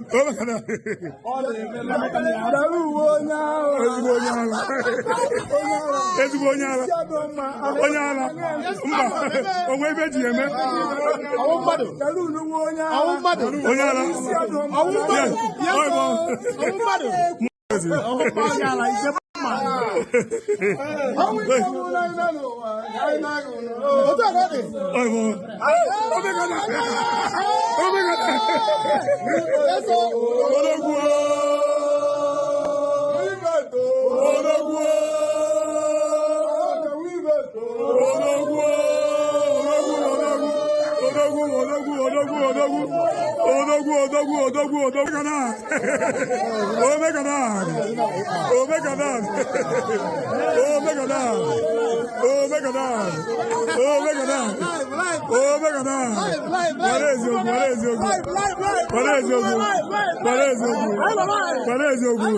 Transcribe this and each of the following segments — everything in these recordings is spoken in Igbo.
Daru onye ahụ. Ezigbo onye ala. Ezigbo onye ala. Onye ala. Mba, onwe ebe eji eme. Ọwụ mmadụ. Daru nnukwu onye ahụ. Ọwụ mmadụ. Onye ala. Isi adọ mma. Ọwụ mmadụ. Yes. Yes, Ọ bụ. ọwụ mmadụ. Ọwụ mmadụ ala ise mma. Ọnwụ ike ọbụla anyị nọ n'ụwa, anyị na-agụ n'ụwa. Otu a ka ọ dị. Ọ bụ. Omegana. Omegana. Yes, o. Odogwu. Ibeto. Odogwu. Ibeto. Odogwu. Odogwu. Odogwu. Odogwu. Odogwu. Odogwu. Odogwu. Odogwu. Odogwu. Omegana. Omegana. Omegana. Omegana. Omegana. Omegana. Live, live. Omegana. Live, live, live. Were eziokwu, were eziokwu. Live, live, live. Were eziokwu. Live, live, live. Were eziokwu. Live, live. Were eziokwu.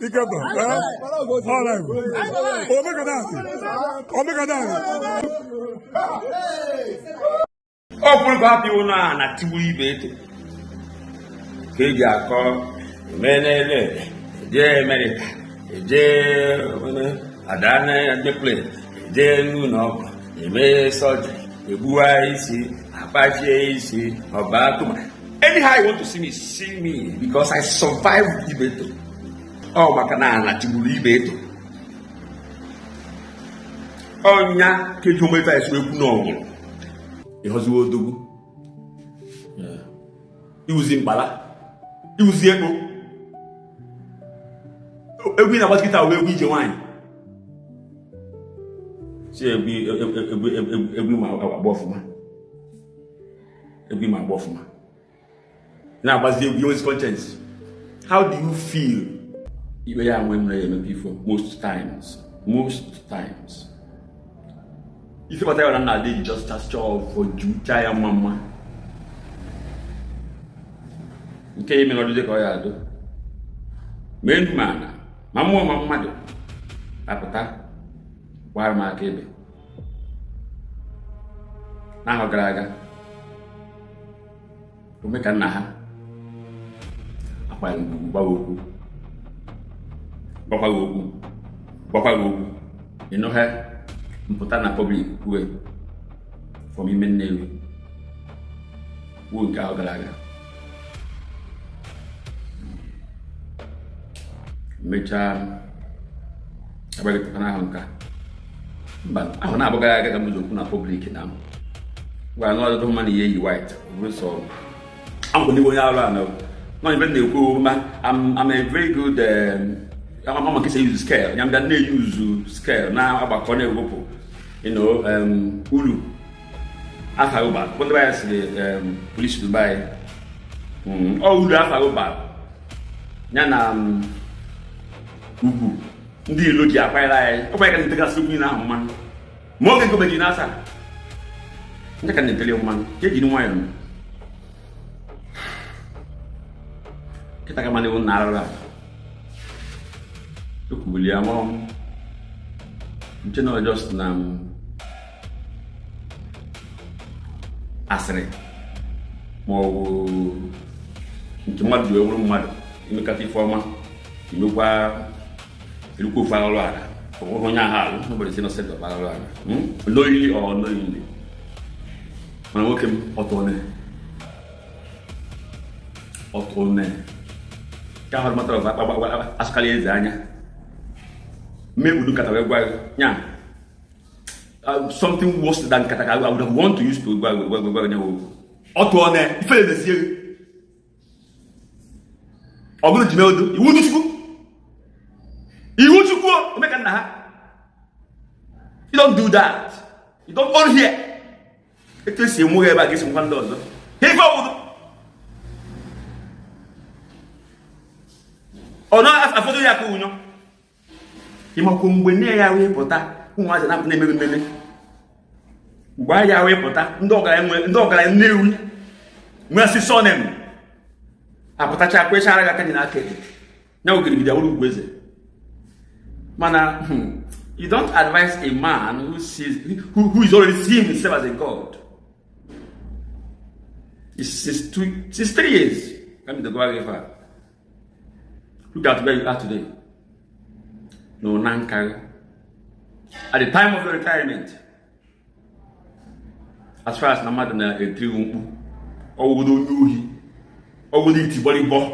Ike bụ. Ọ live. Omegana. Omegana. Ọ kwuru ka hapụ iwu na na tigbu ibe eto ka eji akọ emenele eje Amerịka eje ada na plane eje n'ụlọ ọgwụ eme sọjiri egbuwa isi akpachie isi ọba tụma. Anyhow you want to see me, see me, because I survived Ibeto. Ọ maka na ala tigburu Ibeto ọnya ka eji omefe esi ekwu na ọgwụrụ ịhọziwo odogwu iwuzi mkpala iwuzi ekpo egwu ị na-agba kịta wee egwu ije nwaanyị si egwu egwu egwu egwu ma agba ọfụma egwu ma agba ọfụma na-agbazi egwu inwezi conscience. How do you feel? Ikpe ya nwe m na-emepe ifo most times, most times ife kpatara ya na nna adị just chọọ ọfọ jucha ya mma mma nke ya mere ọdịdị ka ọ ya adụ ma enu ma ana ma mmụọ ma mmadụ apụta gbara m aka ebe n'ahọ gara aga ome ka nna ha akwanyere mgbu gbawa okwu gwakwa gị okwu gwakwa gị okwu ịnụ ha mpụta na public kwue from ime Nnewi kwuo nke ahụ gara aga mechaa agbaghịpụta n'ahụ nka mba ahụ na-abụghị aga ka m ụzọ okwu na public na m gwara na ọdụdụ mma na ihe yi white ọ bụrụ sọ akwụkwọ ndị onye arụ ana nọ ibe na-ekwu ma I'm a very good ama ka esi use scale ya mbịa na-eyuzu scale na-agbakọ na-ewepụ uru afa ụba ndị be anyị sịrị polisi Dubai ọ uru afa ụba ya na ugwu ndị ilo ji akwanyere anyị ọ kwanyere ka na-etegasị okwu niile ahụ mmanụ ma oge gobeghị na asa ndị ka na-etele mmanụ ka ejiri nwayọọ kịta ka mana ewu na arụrụ a ekwubili ya nwa nche na just na asịrị ma ọ bụ nke mmadụ ji wee bụrụ mmadụ imekata ife ọma imekwa erukwa ofe arụrụ ala ọ bụghị onye ahụ alụ nobody is innocent of arụrụ ala, Knowingly or unknowingly. Mana nwoke m ọtọne ọtọne ka ahụ matara ọba asụkarị eze anya mmegbudu nkata wee gwa ya something worse than nkata ka I would have want to use to gwa gwa gwa gwa okwu ọtọne ife na-emezie ọ bụrụ ji mee odo iwu Chukwu iwu Chukwu ome ka nna ha. You don't do that. You don't own here. Etu esi enwe ebe a ga-esi nkwa ndị ọzọ ife ọwụdụ ọ na-afọdụ ya aka ụnyọ ịmakwa mgbe nne ya wee pụta ụmụazị na-apụ na-emebi mmemme mgbe ahịa wee pụta ndị ọgaranya Nnewi nwesị sọnem apụtacha kwechara gị aka nye n'aka ekpe ya ogirigidi awụrụ ugwu eze mana you don't advise a man who sees who is already seeing himself as a god. It's since 3 years. Ka m dogwa gị ife a. Look at where you are today. No na nka gị. At the time of your retirement, as far as na mmadụ na-etiri mkpu, ọwụgodo onye ohi, ọwụgodo iti gbọrịgbọ,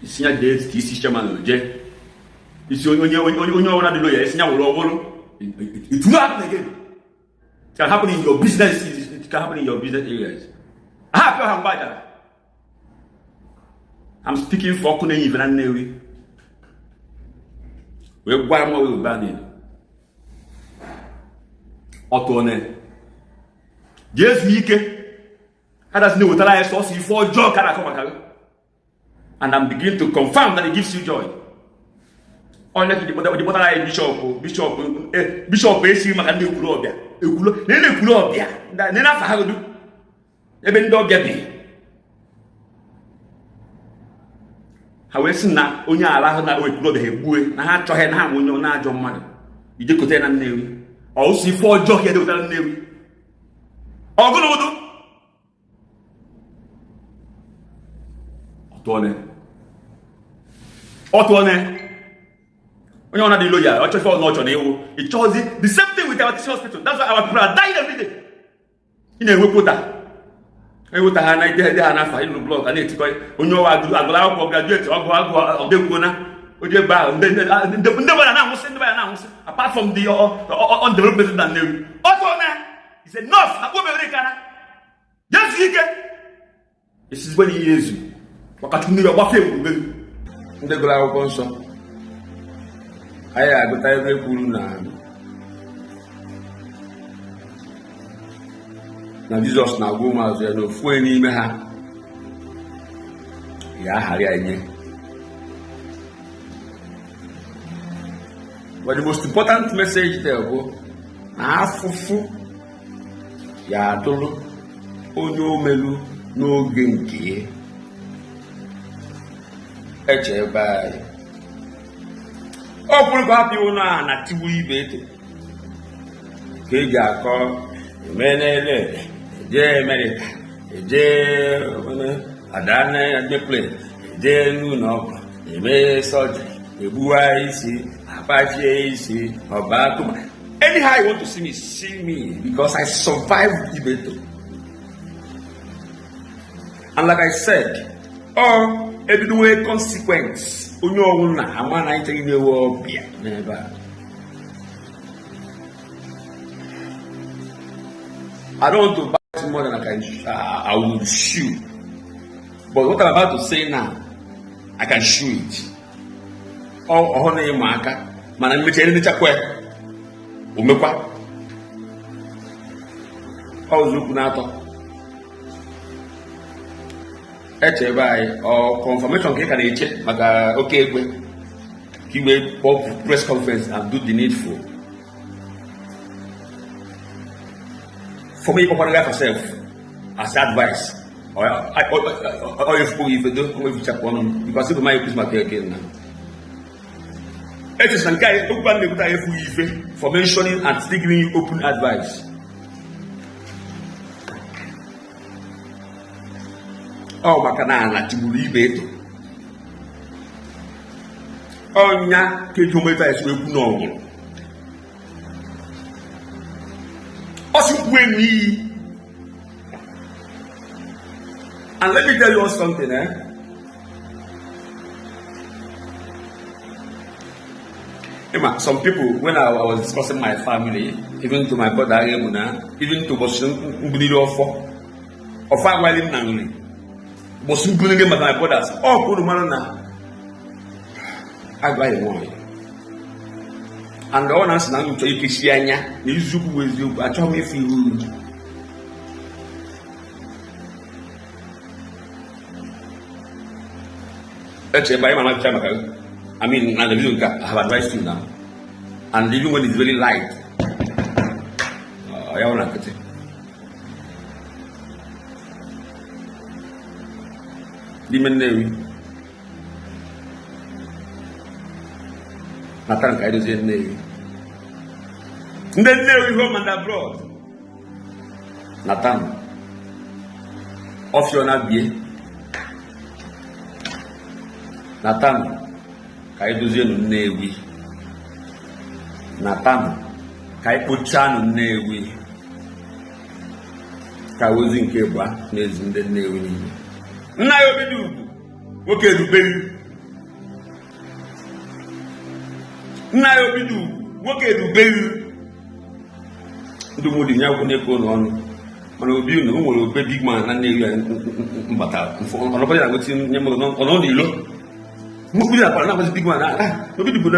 isi ya jee ka isi chairman jee, isi onye onye onye ọbụla dị loyal, isi ya wụrụ ọwụrụ. It will happen again. It can happen in your business. It can happen in your business areas. Ha apịa ha mgbe ajara. I'm speaking for ọkụ na-enye ife na Nnewi. Wee gwa nwa wee ụba niile. Ọtụone. Jee zuo ike. Ha dasị na-ewetara anyị sọsọ ife ọjọọ ka na-akọ maka gị. And I'm beginning to confirm that it gives you joy. Onye ka jikpọtara anyị bishọp bishọp bishọp esighị maka ndị ekwuru ọbịa ekwuru na ndị ekwuru ọbịa na n'afọ ha godu ebe ndị ọbịa bi ha wee sị na onye ala ahụ na ekwuru ọbịa ha egbue na ha achọghị na ha nwe onye na-ajọ mmadụ ijekote na Nnewi ọsụ ife ọjọọ ka edewetara Nnewi ọgụ na ụdụ ọtụọne onye ọ na-adị loyal ọ chọfe ọ chọrọ ịwụ ịchọzi. The same thing with our teaching hospital. That's why our people are dying every day. Ị na-enwe quota, enweta ha na ide ha n'afọ ịlụ block a na-etikọ onye ọwa agụrụ akwụkwọ graduate ọgụ agụ ọdekwuona oje ebe ahụ ndị gbara na-anwụsị, ndị gbara na-anwụsị, apart from the undevelopment na Nnewi. Ọtụọne is enough. Akpọ mebere kara jesu ike esizikwa na ihe ezu maka Chukwu mmiri ọgbafe egwurugbe. Ndị gụrụ akwụkwọ nsọ anyị agụta ebe kwuru na Jizọs na-agwa ụmụazụ ya na ofu onye n'ime ha ya aghara ya nye. But the most important message there bụ na afụfụ ya adụrụ onye omelu n'oge nke ya. Eche ebe anyị ọ kwuru ka hapụ iwu na na tigbu ibe eto ka eji akọ eme n'ele eje Amerịka, eje ada na plane, eje n'ụlọ ọgwụ eme surgery, egbuwa isi, akpachie isi, ọba tụma. Anyhow you want to see me, see me, because I survived Ibeto. And like I said, ọ ebido nwee consequence, onye ọwụ na ama na anyị cheghị na-ewe ọbịa n'ebe a. I don't want to bite more than I can I will chew. But what I'm about to say now, I can chew it. Ọ ọhụ na ịma aka mana mmecha emechakwa ya omekwa ọ ụzọ ukwu na-atọ eche ebe anyị ọ confirmation ka ị ka na-eche maka oke egbe ka igwe kpọọ press conference and do the needful for me. Ịkpọkwara gị afa sef as advice ọ efukpo gị ifedo onwe fichapụ ọnụ m because ịbụ maghị ekwuzi maka eke na echesi na nke anyị okwu a na-ekwute anyị efughị ife for mentioning and still giving you open advice. Ọ maka na ala tigburu ibe eto ọnya ka eji omefe esi ekwu na ọnwụrụ ọ sị kwuo enu iyi. And let me tell you all something, eh? Emma, some people, when I was discussing my family, even to my brother Emuna, even to ụbọchị mbuniri ọfọ ọfọ agwali m na nri ụbọchị mbuniri maka my brothers, ọ kwuru mara na agwaghị nwanyị and ọ na-asị na m chọrọ ikechi anya na eziokwu bụ eziokwu. Achọghị m ịfụ ihu uru. Eche ebe anyị ma maka maka, I mean, na the video nke I have advised you now, and even when it's very light, ya ọ na nkịtị n'ime Nnewi natara nke anyị dozie Nnewi, ndị Nnewi home and abroad natan ọfịa na bie. Natanụ ka anyị dozienụ Nnewi. Natanụ ka anyị kpochanụ Nnewi. Ka ozi nke gba na-ezi ndị Nnewi niile. Nna ya obi dị ugwu, nwoke erubeghị. Nna ya obi dị ugwu, nwoke erubeghị. Ndị mmadụ nye akwụkwọ na-eke ụlọ ọnụ, mana obi unu o nwere obe big man na Nnewi ya mbata ọnọkọdị na-agosi nye mmadụ ọnọ n'ilo mkpụrụ ya kwara na-agbazi big man ah obi dị bụ.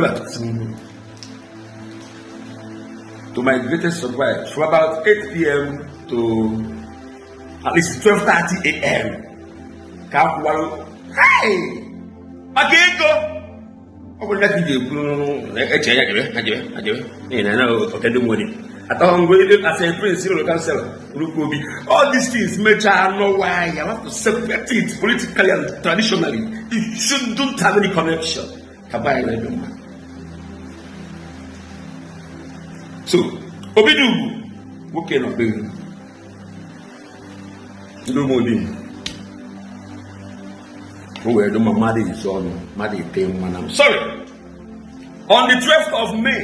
To my greatest surprise, from about 8 p.m. to at least 12:30 a.m. ka akwụwara, hey, maka ego ọ bụrụ na ka ị ga-ekwu eche ya jebe ha jebe ha jebe n'ihi na oke ndị nwere atọ ngwe as a prince rụrụ councillor rukwu obi, all these things mechaa n'ụwa ya have to separate it politically and traditionally. It shouldn't have any connection ka be anyị na-ebe mma. So obi dị ugwu, nwoke nọ be ndị ụmụ obi o wee dị mma mmadụ izu ọnụ mmadụ ite nwa na sorry. On the 12th of May,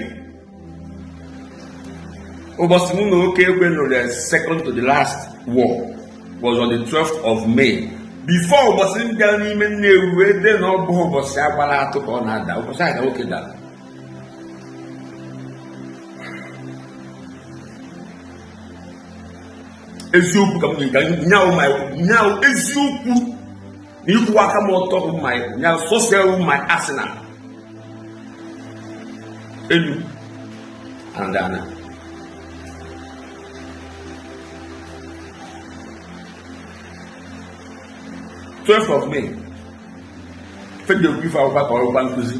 ụbọchị mụ na oke ekwe nụrụ the second to the last war was on the 12th of May. Before ụbọchị m bịara n'ime Nnewi wee dee na ọ bụghị ụbọchị agbara atụ ka ọ na-ada, ụbọchị ahụ ka nwoke dara. Eziokwu ka m ga nyawo my nyawo, eziokwu na ịkwụwa aka m ọtọ bụ my nyawo sọsọ bụ my arsenal elu and ana. 12th of May feji okwu ife akwụkwọ ka ọrụkwa nkụzi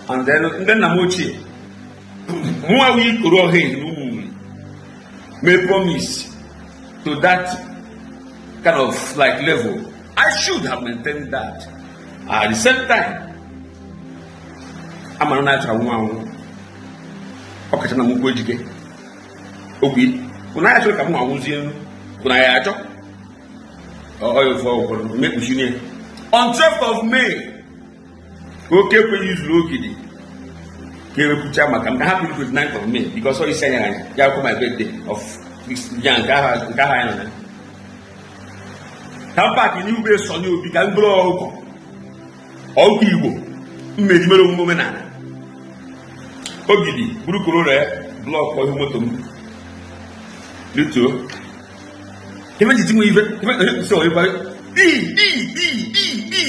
and then ndị nna m ochie mụnwa wee ikoro ọha ehi na ụmụ nri may promise to that kind of like level. I should have maintained that. At the same time, amara na achọ anwụ anwụ ọkacha na mụkwu ejike okwu ụna ya chọrọ ka m anwụzie ụna ya achọ ọya ofe ọgwụkwọrọ mekpuchi ya. On 12th of May, oke ekweghị izuru ogidi ka ewepụcha maka m ka hapụ 29th of May because ọ isi anya anya ya akwụ my birthday of ya nke ahụ nke ahụ anyị nọ na ka m paakị n'ihu be Sọnị Obi ka m bụrụ ọkụkọ ọkụkọ Igbo mmeji mere omume omenala ogidi buru korora ya block ihu moto m rituo ife ji tinwe ife ife so ife i i i i i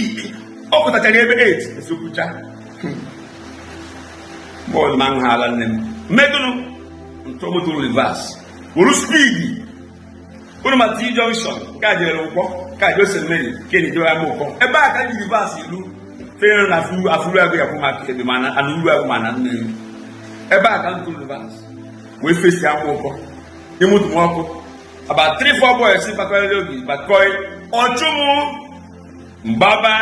ọ pụtachara ebe 8 esokwucha bọọlụ ma aṅụghala nne m mmegụnụ ntụ moto reverse wuru speed ụnụ ma T junction nke a jere nkwọ nke a jere St. Mary nke na ejere ama ụkọ ebe a ka ji reverse ilu fere na afuru afuru agụ ya kwụ maka ebe mana ana uru agụ mana nne ebe a ka ntụ reverse wee fesi ama ụkọ nye moto m ọkụ. About three four boys bakọrọ oge bakọị ọchụmụ mgbaba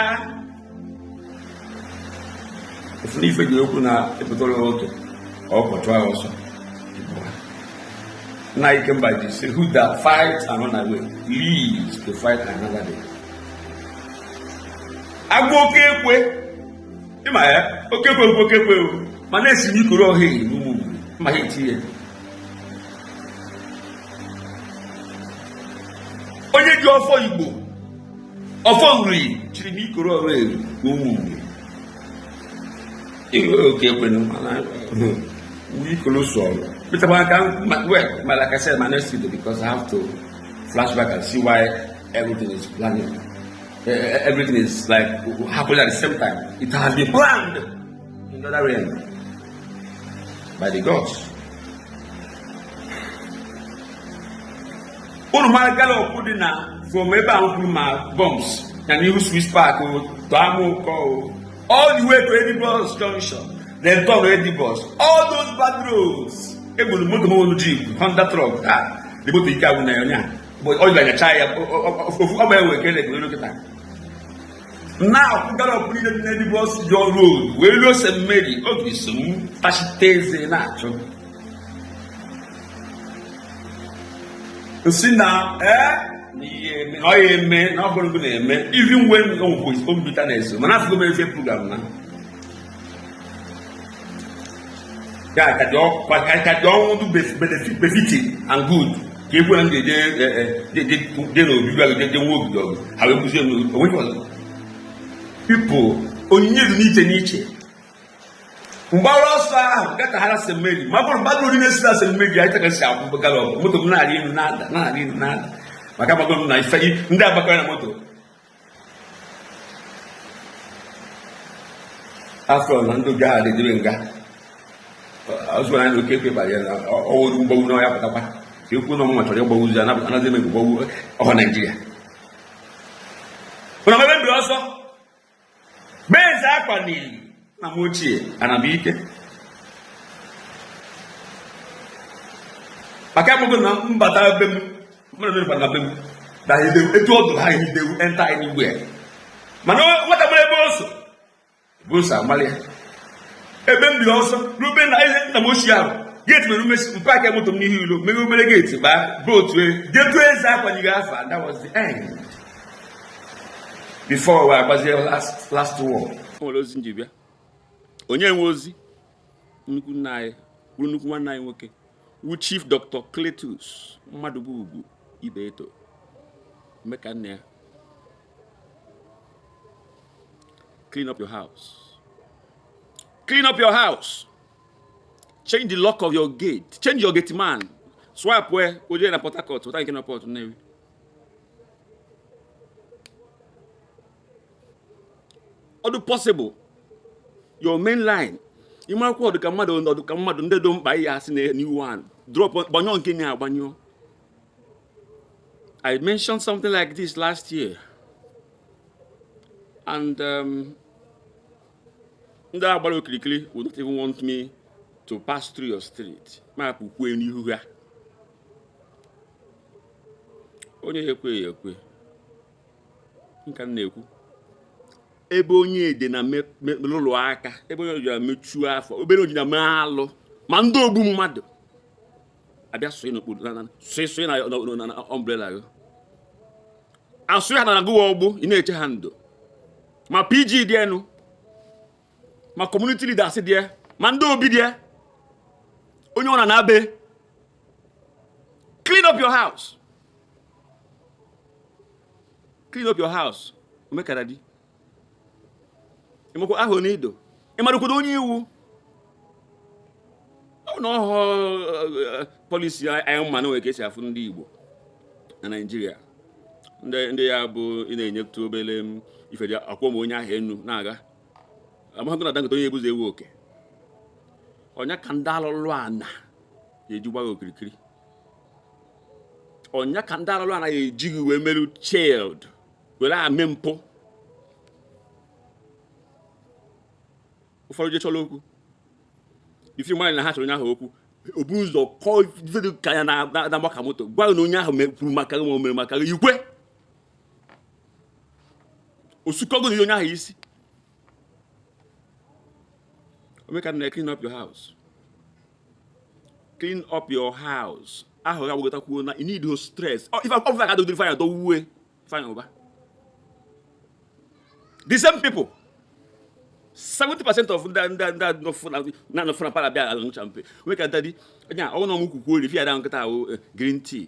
ofu n'ife ji okwu na epụtara ụtụ ọkọchụ ahụ ọsọ. Nna Ikemba ji sị, "Who that fight and run away lives to fight another day." Agwa oke ekwe ịma ya oke ekwe bụ oke ekwe o mana esi m ikoro ọha ehi n'ụmụ mgbe ma ha eti ya onye ji ọfọ Igbo ọfọ nri chiri m ikoro ọha ehi n'ụmụ mgbe oke ekwe mana ikoro sọrọ. Peter Banka, well, like I said, my next video, because I have to flash back and see why everything is planning. Everything is like happening at the same time. It has been planned in the other realm by the gods. Unu mara gallop dị na from ebe ahụ kwuru ma bumps na n'ihu Swiss Park o to Amụkọ o all the way to Edibus Junction, then turn to Edibus, all those bad roads egburu moto m olu jeep Honda truck ah the moto ike agwụ na ya onye a but ọ ganyacha ya ofu ọgba ya wee kele elu kịta na-akwụ gallop niile dị n'Edibus John Road wee ruo St. Mary oge so m tachite eze na-achụ nsị na ee. Na ihe eme na ọ ya eme na ọ bụrụ na-eme, even when o nwekwa his own bitterness, mana afụgo m efe program na ya ka dị ka dị ọnwụ dị befitting and good ka ekwe na m ga-eje je na obi gwa je nwa ogige ọgụ ha wee gbuzie m. Onweghị ọzọ. People, onyinye dị n'iche n'iche. Mgbara ọsọ ahụ gataghara St. Mary, ma bụrụ mmadụ ori na-esi na St. Mary anyị taka si akwụ gallop, moto m na-arị elu na-ada, na-arị elu na-ada, maka amago m na ife ndị agbakọrọ na moto afọ na ndị obi ahụ edebe nga ọzọ anyị na oke ekwe kpara ya na ọwụrụ mgbagbu na ọya pụtakwa ka ekwu na ọmụma chọrọ ịgbagbu ụzọ anaghị eme mgbagbu ọhọ Naijiria. Ụna ebe mbiri ọsọ beze akwa n'ili na m ochie anabike maka amago na mbata be m mmadụ mere na be m na etu ọdụ ha they will enter anywhere, mana nwata mara ebe o so ebe o so amalị ya. Ebe m biri ọsọ rube na ihe nna m ochie ahụ gate mere umesi m park moto m n'ihu ilo, meghe obere gate, baa bootu jetu eze akwanyeghị afa. That was the end before we agbazie last last war. O nwere ozi nji bịa. Onye nwe ozi, nnukwu nna anyị, bụrụ nnukwu nwanne anyị nwoke, wu Chief Dr. Cletus Mmadụbugwu Ibeto meka nne ya. Clean up your house, clean up your house, change the lock of your gate, change your gate man, swap wee oje na Port Harcourt weta nke na Port Nnewi. Ọ dị possible your main line ịmarakwa ọdụ ka mmadụ, ọdụ ka mmadụ ndị do mkpa ihe asị na new one drop, gbanyụọ nke na-agbanyụọ. I mentioned something like this last year and ndị agbara okirikiri would not even want me to pass through your street. Ma kwue n'ihu ha, onye ekwe ya ekwe nka m na-ekwu ebe onye ede na lụlụ aka, ebe onye ji mechuo afọ, obere oji na mee alụ, ma ndị ogbu mmadụ abịa sonye n'okpuru sonye na umbrella gị, asụ ha na gụwa ọgbụ, ị na-eche ha ndo. Ma PG dị enu, ma community leaders dị, ma ndị obi dị, onye ọ na na-abe. Clean up your house, clean up your house. Omekara di ịmakwa ahụ n'ido, ịmarụkwado onye iwu ọ na ọhọ policy anyị ma na nwere ka esi afụ ndị Igbo na Naịjirịa, ndị ya bụ ị na-enyetụ obere ife dị akwọ m onye ahụ enu na-aga amaghị na Dangote onye ebuzo ewu oke ọnya ka ndị alụlụ ana ga-eji gba gị okirikiri, ọnya ka ndị alụlụ ana ga-eji gị wee merụ child were ame mpụ. Ụfọdụ je chọrọ okwu ife mmadụ na ha chọrọ onye ahụ okwu, obu ụzọ kọọ ife dị ka ya na-agbaka moto gwa gị na onye ahụ kwuru maka gị ma o mere maka gị, ikwe osukọgo na onye ahụ isi. Omeka na clean up your house, clean up your house ahụ ga gbagotakwuo na you need no stress. Ife ọfụfa ka dogidere Ifeanyị dọwuwe Ifeanyị Ụba, the same people, 70% of ndị na-anọfụ na para bịa aṅụcha mpe. Omeka dadi onye a ọnwụ na ọmụ kwukwu ori fi ada nkịta ahụ green tea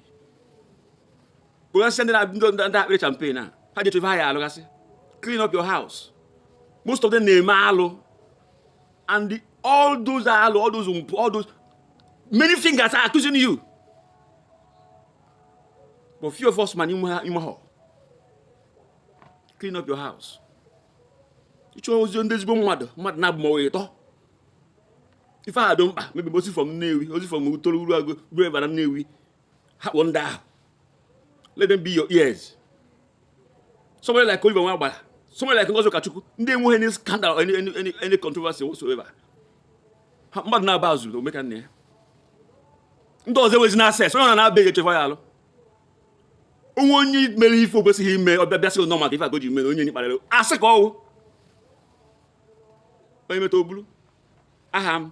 kpụgasị ndị ndị akpịrị champagne a ha ji echefe ha ya alụgasị. Clean up your house. Most of them na-eme alụ and all those alụ, all those mpụ, all those many fingers are accusing you, but few of us man ime ha ime ha. Clean up your house. Ịchọ ozi ndị ezigbo mmadụ, mmadụ na-abụ ma ọ ịtọ ife a dị mkpa mebi ozi from Nnewi, ozi from Utoro Uruagu ruo ebe na Nnewi ha kpọ ndị ahụ. Let them be your ears. Somebody like Oliver Nwagbara, somebody like Ngozi Okachukwu, ndị enweghị any scandal or any controversy whatsoever. Ha mmadụ na-aba azụrụ omeka nna ya, ndị ọzọ enwezi na access onye ọ na-aba echefa ya alụ onwe onye mere ife o kwesịghị ime, ọbịa bịa sị nọ maka ife a ka o ji mee na onye kparịrị asị ka ọwụ onye meta obulu aha m.